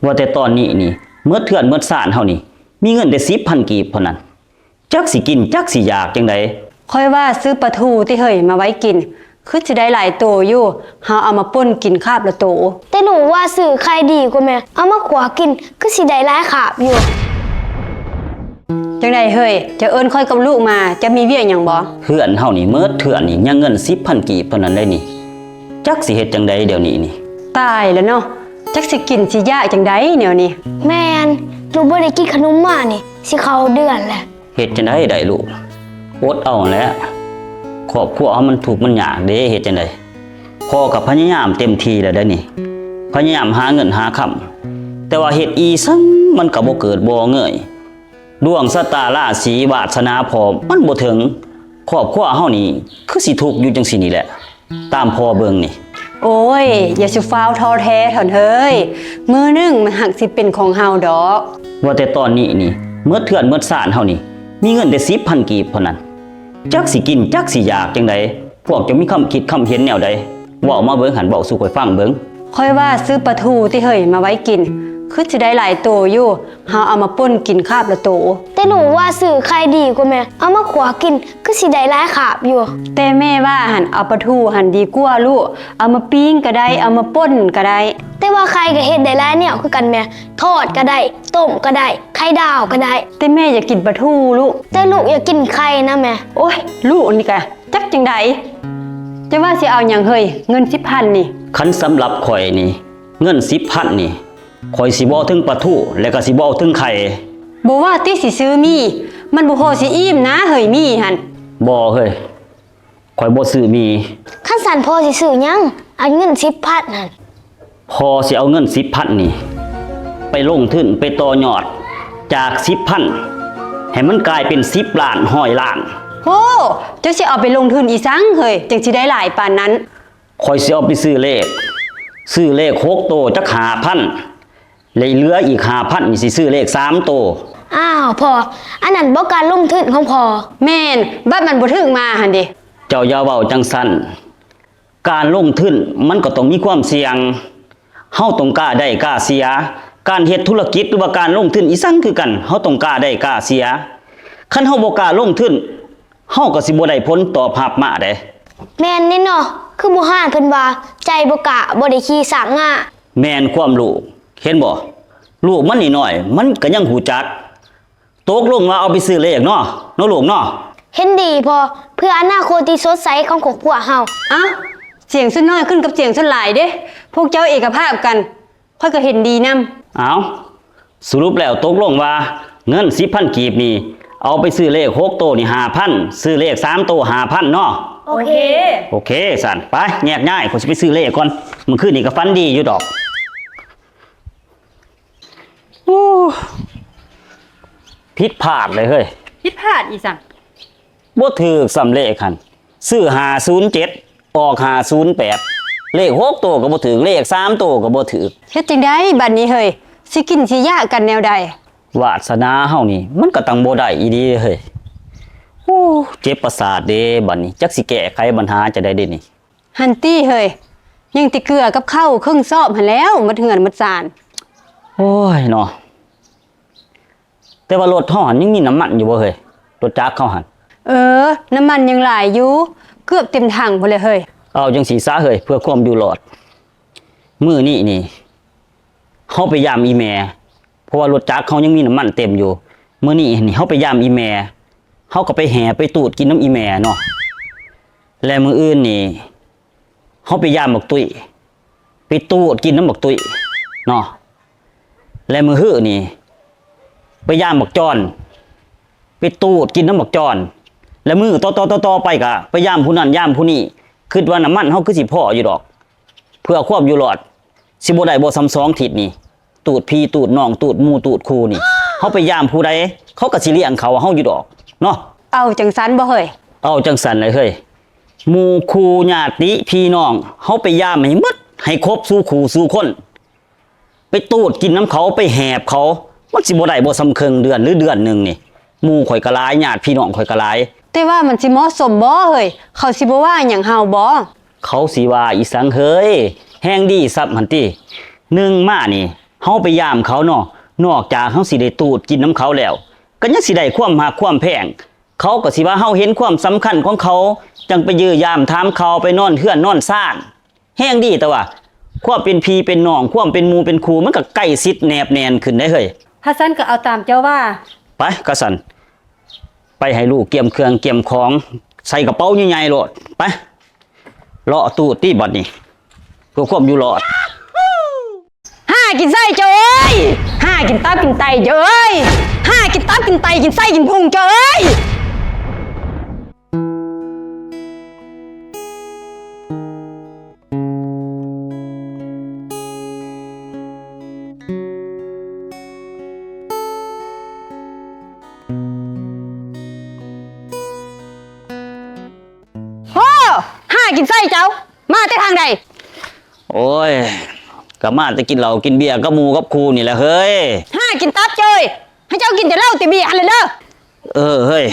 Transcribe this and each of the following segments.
ວ່າແຕ່ຕອນນີ້ນີ້ ໝົດເຮືອນໝົດຊານເຮົານີ້ ມີເງິນແຕ່ສິບພັນກີບເທົ່ານັ້ນ ຈັກຊິກິນຈັກຊິຢາກຈັ່ງໃດ. ຂ້ອຍວ່າຊື້ປາທູຕິເຮີ້ຍ ມາໄວ້ກິນ ຄືຊິໄດ້ຫຼາຍໂຕຢູ່ ເຮົາເອົາມາປົ່ນກິນຄາບລະໂຕ. ແຕ່ລູກວ່າຊື້ໄຂ່ດີກວ່າແມ່ ເອົາມາຂົ້ວກິນ ຄືຊິໄດ້ຫຼາຍຄາບຢູ່. ຈັ່ງໃດເຮີ້ຍ ເຈົ້າເອີ້ນຂ້ອຍກັບລູກມາ ເຈົ້າມີວຽກຫຍັງບໍ່? ເຮືອນເຮົານີ້ໝົດເທື່ອນີ້ ຍັງເງິນສິບພັນກີບເທົ່ານັ້ນໄດ໋ນີ້ ຈັກຊິເຮັດຈັ່ງໃດດຽວນີ້ນີ້. ຕາຍແລ້ວເນາະ ຈັກຊິກິນຊິຢາກຈັ່ງໃດແນວນີ້. ແມ່ນ ລູກບໍ່ໄດ້ກິນຂະໜົມມານີ້ ຊິເຂົ້າເດືອນແລ້ວ. ເຮັດຈັ່ງໃດໄດ້ລູກ ອົດເອົາແຫຼະ ຄອບຄົວເຮົາມັນທຸກມັນຍາກເດ້ ເຮັດຈັ່ງໃດ. ພໍ່ກໍພະຍາຍາມເຕັມທີ່ແລ້ວເດ້ນີ້ ພະຍາຍາມຫາເງິນຫາຄຳ ແຕ່ວ່າເຮັດອີ່ສັງມັນກໍບໍ່ເກີດບໍ່ເງີຍ ດວງຊະຕາລາສີ ວາດສະໜາພໍ່ມັນບໍ່ເຖິງ ຄອບຄົວເຮົານີ້ຄືຊິທຸກຢູ່ຈັ່ງຊີ້ນີ້ແຫຼະ ຕາມພໍ່ເບິ່ງນີ້. ໂອ້ຍ ຢ່າສູ່ຟ້າວທໍ້ແທ້ເຖິ້ນເຮີ້ຍ ມື້ໜຶ່ງມັນຫາກຊິເປັນຂອງເຮົາດອກ. ວ່າແຕ່ຕອນນີ້ນີ້ ໝົດເຮືອນໝົດຊານເຮົານີ້ ມີເງິນແຕ່ສິບພັນກີບເທົ່ານັ້ນ ຈັກຊິກິນຈັກຊິຢາກຈັ່ງໃດ. ພວກເຈົ້າມີຄຳຄິດຄຳເຫັນແນວໃດ ເວົ້າມາເບິ່ງຫັ້ນ ເວົ້າສູ່ຂ້ອຍຟັງເບິ່ງ. ຂ້ອຍວ່າຊື້ປາທູຕິເຮີ້ຍ ມາໄວ້ກິນ ຄືຊິໄດ້ຫຼາຍໂຕຢູ່ ເຮົາເອົາມາປົ່ນກິນຄາບລະໂຕ. ແຕ່ລູກວ່າຊື້ໄຂ່ດີກວ່າແມ່ ເອົາມາຂົ້ວກິນ ຄືຊິໄດ້ຫຼາຍຄາບຢູ່. ແຕ່ແມ່ວ່າຫັ້ນ ເອົາປາທູຫັ້ນດີກວ່າລູກ ເອົາມາປີ້ງກໍໄດ້ ເອົາມາປົ່ນກໍໄດ້. ແຕ່ວ່າໄຂ່ກໍເຮັດໄດ້ຫຼາຍແນວຄືກັນແມ່ ທອດກໍໄດ້ ຕົ້ມກໍໄດ້ ໄຂ່ດາວກໍໄດ້. ແຕ່ແມ່ຢາກກິນປາທູລູກ. ແຕ່ລູກຢາກກິນໄຂ່ນະແມ່. ໂອ້ຍ ລູກນີ້ກະ ຈັກຈັ່ງໃດ ຈະວ່າຊິເອົາຫຍັງເຮີ້ຍ ເງິນສິບພັນນີ້? ຄັນສຳລັບຂ້ອຍນີ້ ເງິນສິບພັນນີ້ ຂ້ອຍຊິບໍ່ເຖິງປາທູ ແລະກໍຊິບໍ່ເຖິງໄຂ່. ບໍ່ວ່າຕິ ຊິຊື້ໝີ່ ມັນບໍ່ພໍຊິອີ່ມນາເຮີ້ຍ ໝີ່ຫັ້ນ. ບໍ່ເຮີ້ຍ ຂ້ອຍບໍ່ຊື້ໝີ່. ຄັນຊັ້ນພໍ່ຊິຊື້ຫຍັງ ອັນເງິນສິບພັນຫັ້ນ? ພໍ່ຊິເອົາເງິນສິບພັນນີ້ ໄປລົງທຶນ ໄປຕໍ່ຍອດ ຈາກສິບພັນ ໃຫ້ມັນກາຍເປັນສິບລ້ານ ຮ້ອຍລ້ານ. ໂອ້ ເຈົ້າຊິເອົາໄປລົງທຶນອີ່ສັງເຮີ້ຍ ຈັ່ງຊິໄດ້ຫຼາຍປານນັ້ນ? ຂ້ອຍຊິເອົາໄປຊື້ເລກ ຊື້ເລກຫົກໂຕຈັກຫ້າພັນ ແລະເຫຼືອອີກຫ້າພັນນີ້ຊິຊື້ເລກສາມໂຕ. ອ້າວ ພໍ່ ອັນນັ້ນບໍ່ການລົງທຶນຂອງພໍ່? ແມ່ນ ບັດມັນບໍ່ຖືກມາຫັ້ນເດ? ເຈົ້າຢ່າເວົ້າຈັ່ງຊັ້ນ ການລົງທຶນມັນກໍຕ້ອງມີຄວາມສ່ຽງ ເຮົາຕ້ອງກ້າໄດ້ກ້າເສຍ ການເຮັດທຸລະກິດ ຫຼືວ່າການລົງທຶນອີ່ສັງຄືກັນ ເຮົາຕ້ອງກ້າໄດ້ກ້າເສຍ ຄັນເຮົາບໍ່ກ້າລົງທຶນ ເຮົາກໍຊິບໍ່ໄດ້ຜົນຕອບຮັບມາເດ້. ແມ່ນເດ້ເນາະ ຄືບູຮານເພິ່ນວ່າ ໃຈບໍ່ກ້າບໍ່ໄດ້ຂີ່ຊ້າງງາ. ແມ່ນຄວາມລູກ ເຫັນບໍ່ ລູກມັນນ້ອຍໆ ມັນກໍຍັງຮູ້ຈັກ. ຕົກລົງວ່າເອົາໄປຊື້ເລກເນາະ ເນາະລູກເນາະ. ເຫັນດີພໍ່ ເພື່ອອະນາຄົດທີ່ສົດໃສຂອງຄອບຄົວເຮົາ. ເອົ້າ ສຽງສ່ວນນ້ອຍຂຶ້ນກັບສຽງສ່ວນຫຼາຍເດ້ ພວກເຈົ້າເອກະພາບກັນ ຂ້ອຍກໍເຫັນດີນຳ. ເອົ້າ ສະຫຼຸບແລ້ວຕົກລົງວ່າເງິນສິບພັນກີບນີ້ ເອົາໄປຊື້ເລກຫົກໂຕນີ້ຫ້າພັນ ຊື້ເລກສາມໂຕຫ້າພັນເນາະ. ໂອເຄ ໂອເຄຊັ້ນ ໄປແຍກຍ້າຍ ຂ້ອຍຊິໄປຊື້ເລກກ່ອນ ມື້ຄືນນີ້ກໍຝັນດີຢູ່ດອກ. ໂອ້ ຜິດພາດເລີຍເຮີ້ຍ. ຜິດພາດອີ່ສັງ? ບໍ່ຖືກຊ້ຳເລກຫັ້ນ ຊື້ຫ້າສູນເຈັດ ອອກຫ້າສູນແປດ ເລກຫົກໂຕກໍບໍ່ຖືກ ເລກສາມໂຕກໍບໍ່ຖືກ. ເຮັດຈັ່ງໃດບັດນີ້ເຮີ້ຍ ຊິກິນຊິຢາກກັນແນວໃດ? ວາດສະໜາເຮົານີ້ມັນກໍຕັ້ງບໍ່ໄດ້ອີ່ຫຼີເຮີ້ຍ. ໂອ້ ເຈັບປະສາດເດ້ບັດນີ້ ຈັກຊິແກ້ໄຂບັນຫາຈັ່ງໃດເດນີ້. ຫັ້ນຕິເຮີ້ຍ ຍັງແຕ່ເກືອກັບເຂົ້າເຄິ່ງຊອບຫັ້ນແລ້ວ ໝົດເຮືອນໝົດຊານ. ໂອ້ຍເນາະ ແຕ່ວ່າລົດເຮົາຫັ້ນຍັງມີນ້ຳມັນຢູ່ບໍ່ເຮີ້ຍ? ລົດຈັກເຮົາຫັ້ນ. ເອີ ນ້ຳມັນຍັງຫຼາຍຢູ່ ເກືອບເຕັມຖັງພຸ້ນແຫຼະເຮີ້ຍ. ເອົາຈັ່ງຊີ້ຊະເຮີ້ຍ ເພື່ອຄວາມຢູ່ລອດ ມື້ນີ້ນີ້ ເຮົາໄປຢາມອີ່ແມ່ ເພາະວ່າລົດຈັກເຮົາຍັງມີນ້ຳມັນເຕັມຢູ່. ມື້ນີ້ນີ້ເຮົາໄປຢາມອີ່ແມ່ ເຮົາກໍໄປແຫ່ໄປຕູດກິນນຳອີ່ແມ່ເນາະ ແລະມື້ອື່ນນີ້ ເຮົາໄປຢາມບັກຕຸ້ຍ ໄປຕູດກິນນຳບັກຕຸ້ຍເນາະ ແລະມື້ຮືນີ້ ໄປຢາມບັກຈອນ ໄປຕູດກິນນຳບັກຈອນ ແລະມື້ຕໍ່ໆໆໄປກະໄປຢາມຜູ້ນັ້ນຢາມຜູ້ນີ້. ຄິດວ່ານ້ຳມັນເຮົາຄືຊິພໍຢູ່ດອກ ເພື່ອຄວາມຢູ່ລອດ ຊິບໍ່ໄດ້ບໍ່ສ່ຳສອງທິດນີ້. ຕູດພີ່ຕູດນ້ອງຕູດໝູ່ຕູດຄູ່ນີ້ ເຮົາໄປຢາມຜູ້ໃດ ເຂົາກໍຊິລ້ຽງເຂົ້າເຮົາຢູ່ດອກເນາະ. ເອົາຈັ່ງຊັ້ນບໍ່ເຮີ້ຍ? ເອົາຈັ່ງຊັ້ນແຫຼະເຮີ້ຍ ໝູ່ຄູ່ຍາດຕິພີ່ນ້ອງ ເຮົາໄປຢາມໃຫ້ໝົດ ໃຫ້ຄົບສູ່ຄູ່ສູ່ຄົນ ໄປຕູດກິນນຳເຂົາ ໄປແຫບເຂົາ ມັນຊິບໍ່ໄດ້ບໍ່ສ່ຳເຄິ່ງເດືອນ ຫຼືເດືອນໜຶ່ງນີ້. ໝູ່ຂ້ອຍກໍຫຼາຍ ຍາດພີ່ນ້ອງຂ້ອຍກໍຫຼາຍ. ແຕ່ວ່າມັນຊິເໝາະສົມບໍ່ເຮີ້ຍ? ເຂົາຊິບໍ່ວ່າຫຍັງເຮົາບໍ່? ເຂົາຊິວ່າອີ່ສັງເຮີ້ຍ ແຮງດີຊັບຫັ້ນຕິ. ໜຶ່ງມານີ້ ເຮົາໄປຢາມເຂົາເນາະ, ນອກຈາກເຮົາຊິໄດ້ຕູດກິນນຳເຂົາແລ້ວ ກໍຍັງຊິໄດ້ຄວາມຮັກຄວາມແພງ. ເຂົາກໍຊິວ່າເຮົາເຫັນຄວາມສຳຄັນຂອງເຂົາ, ຈັ່ງໄປເຢີ່ຍຢາມຖາມຂ່າວ, ໄປນອນເຮືອນນອນຊານ. ແຮງດີ, ແຕ່ວ່າຄວາມເປັນພີ່ເປັນນ້ອງ, ຄວາມເປັນໝູ່ເປັນຄູ່, ມັນກໍໃກ້ຊິດແນບແໜ້ນຂຶ້ນໄດ໋ເຮີ້ຍ. ຖ້າຊັ້ນກໍເອົາຕາມເຈົ້າວ່າ. ໄປ, ກະຊັ້ນ ໄປໃຫ້ລູກກຽມເຄື່ອງກຽມຂອງ ໃສ່ກະເປົາໃຫຍ່ໆໂລດ. ໄປ ເລາະຕູດຕິບັດນີ້ ເພື່ອຄວາມຢູ່ລອດ. ຫາກິນໄສ້ເຈົ້າເອີຍ! ຫາກິນຕັບກິນໄຕເຈົ້າເອີຍ! ຫາກິນຕັບກິນໄຕ ກິນໄສ້ກິນພຸງເຈົ້າເອີຍ! ໂອ້! ຫາກິນໄສ້ເຈົ້າ! ມາແຕ່ທາງໃດ? ໂອ້ຍ, ກໍມາແຕ່ກິນເຫຼົ້າກິນເບຍກັບໝູ່ກັບຄູ່ນີ້ແຫຼະເຮີ້ຍ. ຫາກິນຕັບເຈົ້າເອີຍ! ໃຫ້ເຈົ້າກິນແຕ່ເຫຼົ້າແຕ່ເບຍຫັ້ນແຫຼະເດີ. ເອີເຮີ້ຍ,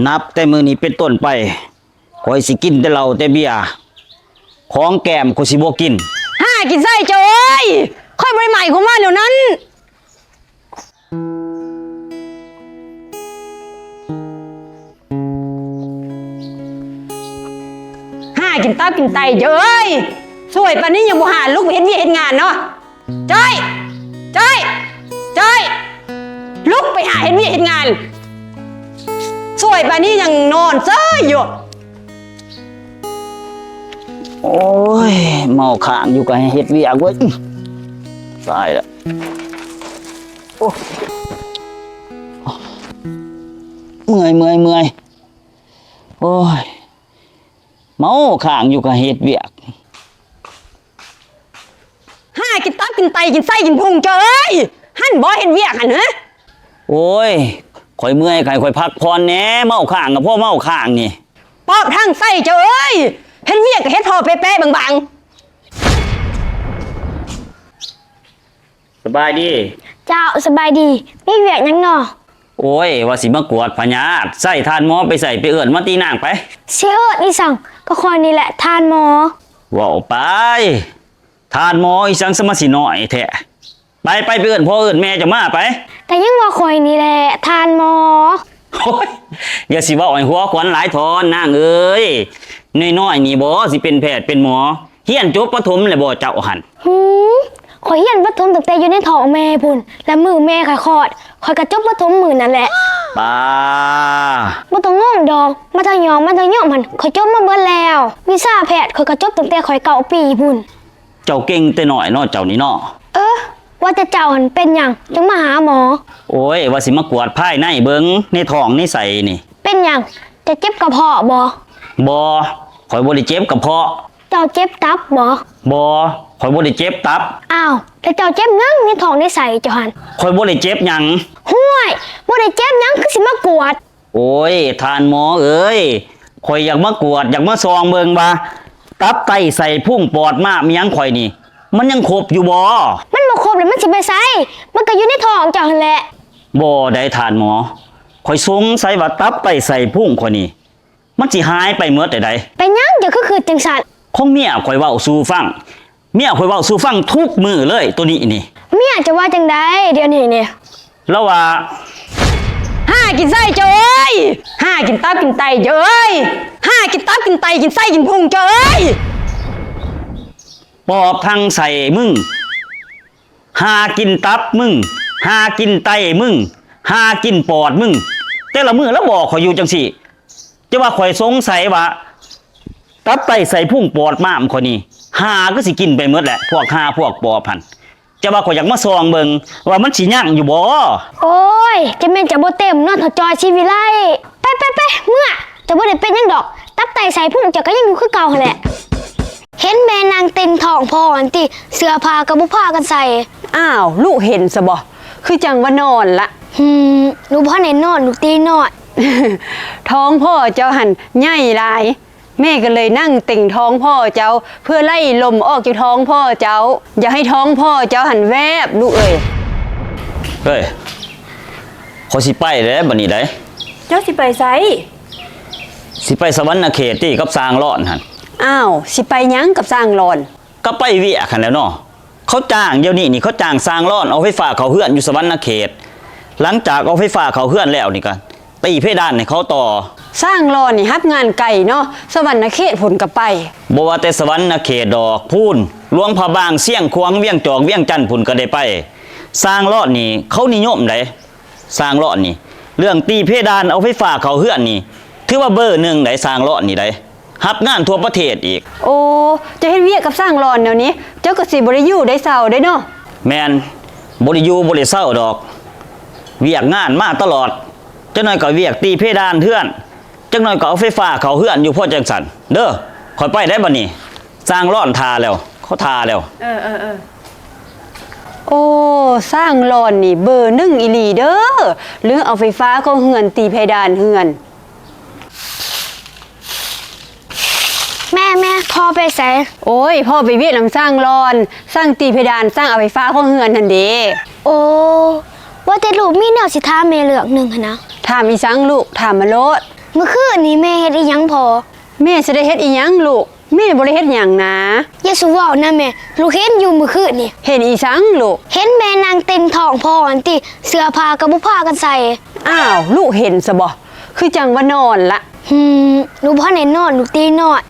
ນັບແຕ່ມື້ນີ້ເປັນຕົ້ນໄປ ຂ້ອຍຊິກິນແຕ່ເຫຼົ້າແຕ່ເບຍ, ຂອງແກ້ມຂ້ອຍຊິບໍ່ກິນ. ຫາກິນໄສ້ເຈົ້າເອີຍ! ຂ້ອຍບໍ່ໄດ້ໝາຍຄວາມວ່າແນວນັ້ນ. ຫາກິນຕັບກິນໄຕເຈົ້າເອີຍ! ສວຍປານນີ້ຍັງບໍ່ຫາລຸກໄປເຮັດວຽກເຮັດງານເນາະ. ຈ້ອຍ! ຈ້ອຍ! ຈ້ອຍ! ລຸກໄປຫາເຮັດວຽກເຮັດງານ. ສວຍປານນີ້ຍັງນອນເຊີຍຢູ່. ໂອ້ຍ, ເມົາຄ້າງຢູ່ກໍໃຫ້ເຮັດວຽກເວີຍ. ຕາຍລະ. ໂອ້ຍ, ເມື່ອຍ, ເມື່ອຍ, ເມື່ອຍ. ໂອ້ຍ, ເມົາຄ້າງຢູ່ກໍເຮັດວຽກ. ຫາກິນຕັບກິນໄຕ ກິນໄສ້ກິນພຸງເຈົ້າເອີຍ! ຫັ້ນບໍ່ເຮັດວຽກຫັ້ນ ຮະ? ໂອ້ຍ, ຂ້ອຍເມື່ອຍ, ໃຫ້ຂ້ອຍພັກຜ່ອນແດ່, ເມົາຄ້າງກໍພໍເມົາຄ້າງນີ້. ປອບທັງໄສ້ເຈົ້າເອີຍ! ເຮັດວຽກກໍເຮັດທໍ່ແປະໆບາງໆ. ສະບາຍດີ. ເຈົ້າ, ສະບາຍດີ. ມີວຽກຫຍັງນໍ? ໂອ້ຍ, ວ່າຊິມາກວດພະຍາດ, ໃຊ້ທ່ານໝໍໄປໃສ, ໄປເອີ້ນມາຕິນາງໄປ. ຊິເອີ້ນອີ່ສັງ, ກໍຂ້ອຍນີ້ແຫຼະທ່ານໝໍ. ເວົ້າໄປ, ທ່ານໝໍອີ່ສັງ ສະມາຊິນ້ອຍແທ້. ໄປ, ໄປ, ໄປເອີ້ນພໍ່ເອີ້ນແມ່ເຈົ້າມາໄປ. ກໍຍັງວ່າຂ້ອຍນີ້ແຫຼະທ່ານໝໍ. ໂອ້ຍ, ຢ່າຊິເວົ້າໃຫ້ຫົວຂວັນຫຼາຍທ້ອນນາງເອີຍ, ນ້ອຍໆນີ້ບໍ ຊິເປັນແພດເປັນໝໍ. ຮຽນຈົບປະຖົມແລ້ວບໍ່ເຈົ້າຫັ້ນ? ຫື ຂ້ອຍຮຽນປະຖົມຕັ້ງແຕ່ຢູ່ໃນທ້ອງແມ່ພຸ້ນ, ແລະມື້ແມ່ຂ້ອຍຄອດ, ຂ້ອຍກໍຈົບປະຖົມມື້ນັ້ນແຫຼະ. ປາ ບໍ່ຕ້ອງງງດອກ, ມັດທະຍົມ, ມັດທະຍົມຫັ້ນ ຂ້ອຍຈົບມາເບິດແລ້ວ. ວິຊາແພດຂ້ອຍກໍຈົບຕັ້ງແຕ່ຂ້ອຍເກົ້າປີພຸ້ນ. ເຈົ້າເກັ່ງແຕ່ນ້ອຍເນາະ ເຈົ້ານີ້ເນາະ. ເອີ ວ່າແຕ່ເຈົ້າຫັ້ນເປັນຫຍັງຈຶ່ງມາຫາໝໍ? ໂອ້ຍ, ວ່າຊິມາກວດພາຍໃນເບິ່ງ, ໃນທ້ອງໃນໄສ້ນີ້. ເປັນຫຍັງ? ເຈົ້າເຈັບກະເພາະບໍ? ບໍ່, ຂ້ອຍບໍ່ໄດ້ເຈັບກະເພາະ. ເຈົ້າເຈັບຕັບບໍ? ບໍ່, ຂ້ອຍບໍ່ໄດ້ເຈັບຕັບ. ອ້າວ, ແລ້ວເຈົ້າເຈັບຫຍັງໃນທ້ອງໃນໄສ້ເຈົ້າຫັ້ນ? ຂ້ອຍບໍ່ໄດ້ເຈັບຫຍັງ. ຫ້ວຍ, ບໍ່ໄດ້ເຈັບຫຍັງ ຄືຊິມາກວດ? ໂອ້ຍ, ທ່ານໝໍເອີຍ, ຂ້ອຍຢາກມາກວດ, ຢາກມາສ່ອງເບິ່ງວ່າ ຕັບໄຕໄສ້ພຸງປອດມ້າມອີ່ຫຍັງຂ້ອຍນີ້ ມັນຍັງຄົບຢູ່ບໍ່? ມັນບໍ່ຄົບແລ້ວມັນຊິໄປໃສ? ມັນກໍຢູ່ໃນທ້ອງເຈົ້າຫັ້ນແຫຼະ. ບໍ່ໃດ໋ທ່ານໝໍ, ຂ້ອຍສົງໄສວ່າຕັບໄຕໄສ້ພຸງຂ້ອຍນີ້ ມັນຊິຫາຍໄປໝົດໃດ໋. ເປັນຫຍັງເຈົ້າຄືຄິດຈັ່ງຊັ້ນ? ຂອງເມຍຂ້ອຍເວົ້າສູ່ຟັງ, ເມຍຂ້ອຍເວົ້າສູ່ຟັງທຸກມື້ເລີຍ ໂຕນີ້ນີ້. ເມຍເຈົ້າວ່າຈັ່ງໃດດຽວນີ້ນີ້? ລາວວ່າ ຫາກິນໄສ້ເຈົ້າເອີຍ! ຫາກິນຕັບກິນໄຕເຈົ້າເອີຍ! ຫາກິນຕັບກິນໄຕ ກິນໄສ້ກິນພຸງເຈົ້າເອີຍ! ປອບທັງໄສ້ມຶງ, ຫາກິນຕັບມຶງ, ຫາກິນໄຕມຶງ, ຫາກິນປອດມຶງ. ແຕ່ລະມື້ລາວບອກຂ້ອຍຢູ່ຈັ່ງຊີ້. ຈະວ່າຂ້ອຍສົງໄສວ່າ ຕັບໄຕໄສ້ພຸງປອດມ້າມຂ້ອຍນີ້ ຫາຄືຊິກິນໄປໝົດແຫຼະ ພວກຫາພວກປອບຫັ້ນ. ຈະວ່າຂ້ອຍຢາກມາສ່ອງເບິ່ງວ່າມັນຊິຍັງຢູ່ບໍ່? ໂອ້ຍ, ຈະແມ່ນຈະບໍ່ເຕັມເນາະ ເຖົ້າຈ່ອຍສີວິໄລ. ໄປ, ໄປ, ໄປ, ເມືອ. ເຈົ້າບໍ່ໄດ້ເປັນຫຍັງດອກ, ຕັບໄຕໄສ້ພຸງເຈົ້າກໍຍັງຢູ່ຄືເກົ່າຫັ້ນແຫຼະ. ເຫັນແມ່ນັ່ງເຕັງທ້ອງພໍ່ຫັ້ນຕິ, ເສື້ອຜ້າກໍບໍ່ພາກັນໃສ່. ອ້າວ, ລູກເຫັນຊະບໍ? ຄືຈັ່ງວ່ານອນລະ. ຫືມ, ໜູບໍ່ທັນໄດ້ນອນ, ລູກຕີນອນ. ທ້ອງພໍ່ເຈົ້າຫັ້ນໃຫຍ່ຫຼາຍ, ແມ່ກໍເລີຍນັ່ງເຕັງທ້ອງພໍ່ເຈົ້າ ເພື່ອໄລ່ລົມອອກຈາກທ້ອງພໍ່ເຈົ້າ. ຢ່າໃຫ້ທ້ອງພໍ່ເຈົ້າຫັ້ນແວບ, ລູກເອີຍ. ເອີຍ, ຂ້ອຍຊິໄປແລ້ວບັດນີ້ໃດ໋. ເຈົ້າຊິໄປໃສ? ຊິໄປສະຫວັນນະເຂດຕິ ກັບຊ່າງຫຼອນຫັ້ນ. ອ້າວ, ຊິໄປຫຍັງກັບຊ່າງຫຼອນ? ກໍໄປວຽກຫັ້ນແຫຼ້ວເນາະ. ເຂົາຈ້າງ ດຽວນີ້ນີ້ເຂົາຈ້າງຊ່າງຫຼອນເອົາໄຟຟ້າເຂົ້າເຮືອນຢູ່ສະຫວັນນະເຂດ. ຫຼັງຈາກເອົາໄຟຟ້າເຂົ້າເຮືອນແລ້ວນີ້ກະ ຕີເພດານໃຫ້ເຂົາຕໍ່. ຊ່າງຫຼອນນີ້ຮັບງານໄກເນາະ, ສະຫວັນນະເຂດພຸ້ນກະໄປ. ບໍ່ວ່າແຕ່ສະຫວັນນະເຂດດອກ, ພຸ້ນ ຫຼວງພະບາງ, ຊຽງຂວາງ, ວຽງຈອກ, ວຽງຈັນ ພຸ້ນກະໄດ້ໄປ. ຊ່າງຫຼອນນີ້ເຂົານິຍົມໃດ໋ ຊ່າງຫຼອນນີ້. ເລື່ອງຕີເພດານເອົາໄຟຟ້າເຂົ້າເຮືອນນີ້ ຖືວ່າເບີໜຶ່ງໃດ໋ ຊ່າງຫຼອນນີ້ໃດ໋. ຮັບງານທົ່ວປະເທດອີກ. ໂອ້ ເຈົ້າເຮັດວຽກກັບຊ່າງຫຼອນແນວນີ້ ເຈົ້າກະຊິບໍ່ໄດ້ຢູ່ໄດ້ເຊົາເດ້ເນາະ. ແມ່ນ ບໍ່ໄດ້ຢູ່ບໍ່ໄດ້ເຊົາດອກ, ວຽກງານມາຕະຫຼອດ. ຈັກໜ້ອຍກະວຽກຕີເພດານເຮືອນ, ຈັກໜ້ອຍກະເອົາໄຟຟ້າເຂົ້າເຮືອນຢູ່. ພໍຈັ່ງຊັ້ນເດີ ຂ້ອຍໄປໄດ໋ບັດນີ້. ຊ່າງຫຼອນຖ້າແລ້ວ ເຂົາຖ້າແລ້ວ. ເອີ ເອີ ເອີ. ໂອ້ ຊ່າງຫຼອນນີ້ເບີໜຶ່ງອີ່ຫຼີເດີ ເລື່ອງເອົາໄຟຟ້າເຂົ້າເຮືອນ ຕີເພດານເຮືອນ. ແມ່ ແມ່ ພໍ່ໄປໃສ? ໂອ້ຍ ພໍ່ໄປວຽກນຳຊ່າງຫຼອນ, ຊ່າງຕີເພດານ ຊ່າງເອົາໄຟຟ້າເຂົ້າເຮືອນຫັ້ນເດ. ໂອ້ ວ່າແຕ່ລູກມີແນວຊິຖາມແມ່ເລື່ອງໜຶ່ງຫັ້ນນະ. ຖາມອີ່ສັງລູກ? ຖາມມາໂລດ. ມື້ຄືນນີ້ແມ່ເຮັດອີ່ຫຍັງພໍ່? ແມ່ຊິໄດ້ເຮັດອີ່ຫຍັງລູກ? ແມ່ບໍ່ໄດ້ເຮັດຫຍັງນາ. ຢ່າສູ່ເວົ້ານະແມ່, ລູກເຫັນຢູ່ມື້ຄືນນີ້. ເຫັນອີ່ສັງລູກ? ເຫັນແມ່ນັ່ງເຕັງທ້ອງພໍ່ຫັ້ນຕິ, ເສື້ອຜ້າກະບໍ່ພາກັນໃສ່. ອ້າວ ລູກເຫັນຊະບໍ? ຄືຈັ່ງວ່ານອນລະ. ຫືມ ລູກບໍ່ທັນໄດ້ນອນ ລູກຕີນອນ.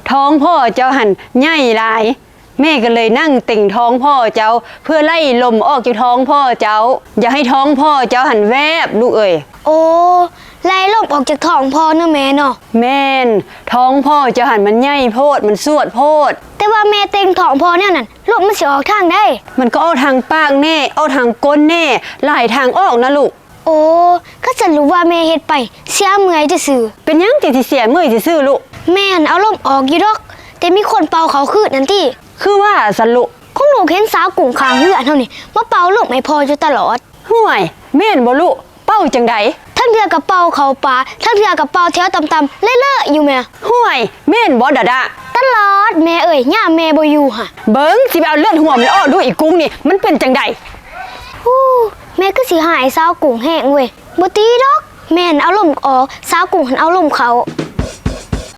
ທ້ອງພໍ່ເຈົ້າຫັ້ນໃຫຍ່ຫຼາຍ, ແມ່ກະເລີຍນັ່ງເຕັງທ້ອງພໍ່ເຈົ້າ ເພື່ອໄລ່ລົມອອກຈາກທ້ອງພໍ່ເຈົ້າ. ຢາກໃຫ້ທ້ອງພໍ່ເຈົ້າຫັ້ນແວບ ລູກເອີຍ. ໂອ້ ໄລ່ລົມອອກຈາກທ້ອງພໍ່ເນາະແມ່ເນາະ. ແມ່ນ, ທ້ອງພໍ່ເຈົ້າຫັ້ນມັນໃຫຍ່ໂພດ ມັນສວດໂພດ. ແຕ່ວ່າແມ່ເຕັງທ້ອງພໍ່ແນວນັ້ນ ລົມມັນຊິອອກທາງໃດ? ມັນກະອອກທາງປາກແນ່ ອອກທາງກົ້ນແນ່ ຫຼາຍທາງອອກນະລູກ. ໂອ້ ຄັນຊັ້ນລູກວ່າແມ່ເຮັດໄປເສຍເມື່ອຍຊື່ໆ. ເປັນຫຍັງຈຶ່ງຊິເສຍເມື່ອຍຊື່ໆລູກ? ແມ່ຫັ້ນເອົາລົມອອກຢູ່ດອກ ແຕ່ມີຄົນເປົ່າເຂົ້າຄືນຫັ້ນຕິ. ຄືວ່າຊັ້ນລູກ. ຂອງລູກເຫັນສາວກຸ້ງຂ້າງເຮືອນເຮົານີ້ມາເປົ່າລົມໃຫ້ພໍ່ຢູ່ຕະຫຼອດ. ຫ້ວຍ ແມ່ນບໍ່ລູກ? ເປົ່າຈັ່ງໃດ? ທັງເທື່ອກະເປົ່າເຂົ້າປາ ທັງເທື່ອກະເປົ່າແຖວຕ່ຳໆ ເລີະໆຢູ່ແມ່. ຫ້ວຍ ແມ່ນບໍ່ດາດາ? ຕະຫຼອດແມ່ເອີຍ ຍາມແມ່ບໍ່ຢູ່ຫະ. ເບິ່ງ ຊິໄປເອົາເລືອດຮ່ວມລະອອກດູ ອີກຸ້ງນີ້ມັນເປັນຈັ່ງໃດ? ຫູ ແມ່ຄືຊິຮ້າຍສາວກຸ້ງແຮງເວີຍ. ບໍ່ຕີດອກ ແມ່ຫັ້ນເອົາລົມອອກ ສາວກຸ້ງຫັ້ນເອົາລົມເຂົ້າ.